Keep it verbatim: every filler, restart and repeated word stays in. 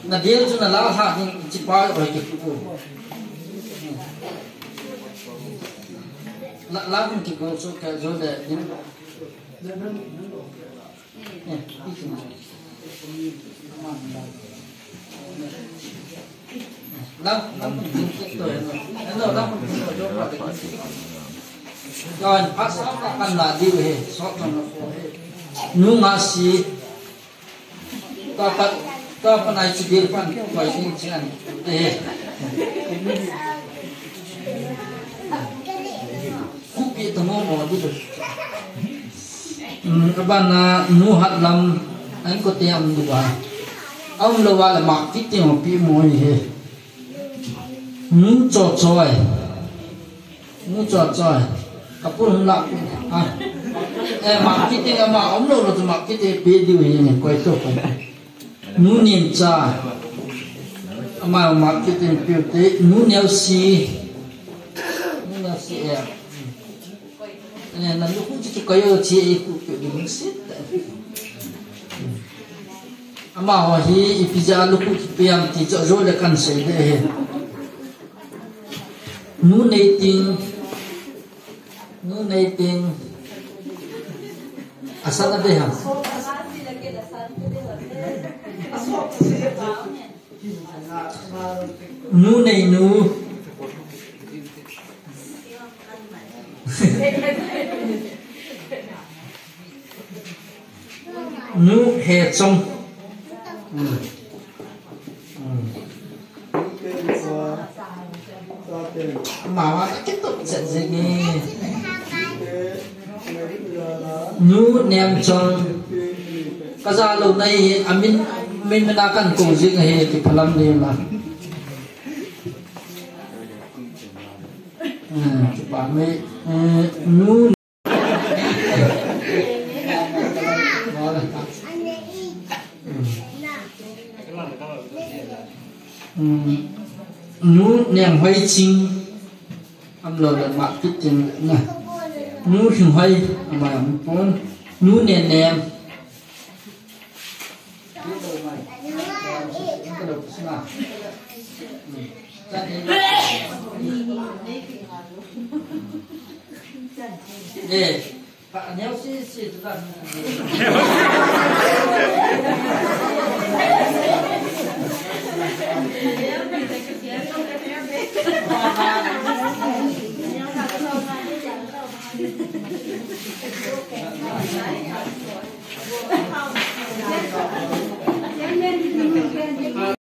Na dil chu na la ha ding chi pa oi ki ku. La, la ding ki ku chu ka jo de ding. Nunga si. Tua pa, tua pa nai chu dil pan koi ding chin. Eh. Kupi to mo mo di. Hmm, abana nu hat lam an ko te am du ba. Am lo wa la mak ki te mo pi mo ni he. Nu cho choi. Nu cho choi. Kapun la. Ah. Eh, mak ki te ama om lo lo chu mak ki te pe di we ni koi to ko. Nu nem cha. Ama ma ki tin piu te. Nu neo si. Nu neo si e. Ne na lu ku chi ko yo chi e ku piu ding si. Ama ho hi ipi ja lu ku ki piam ti cho jo le kan sei de he. Nu nei ting. Nu nei ting. Asan a de ha. Nu nei nu. Nu he chong. Hmm. Hmm. Mama ta kitu chet jing e. Nu nem chong. Ka ja lo nai hi amin, min mina kan ko jing he ki phalam ni ma. Hmm, ki pa me, eh, nu Hmm. Nu Neng Hoi Ching. Am lo le ma kit ching na. Nu Hing Hoi, ama am pon. Nu Nen Nem. Eh, pa neo si si tu la.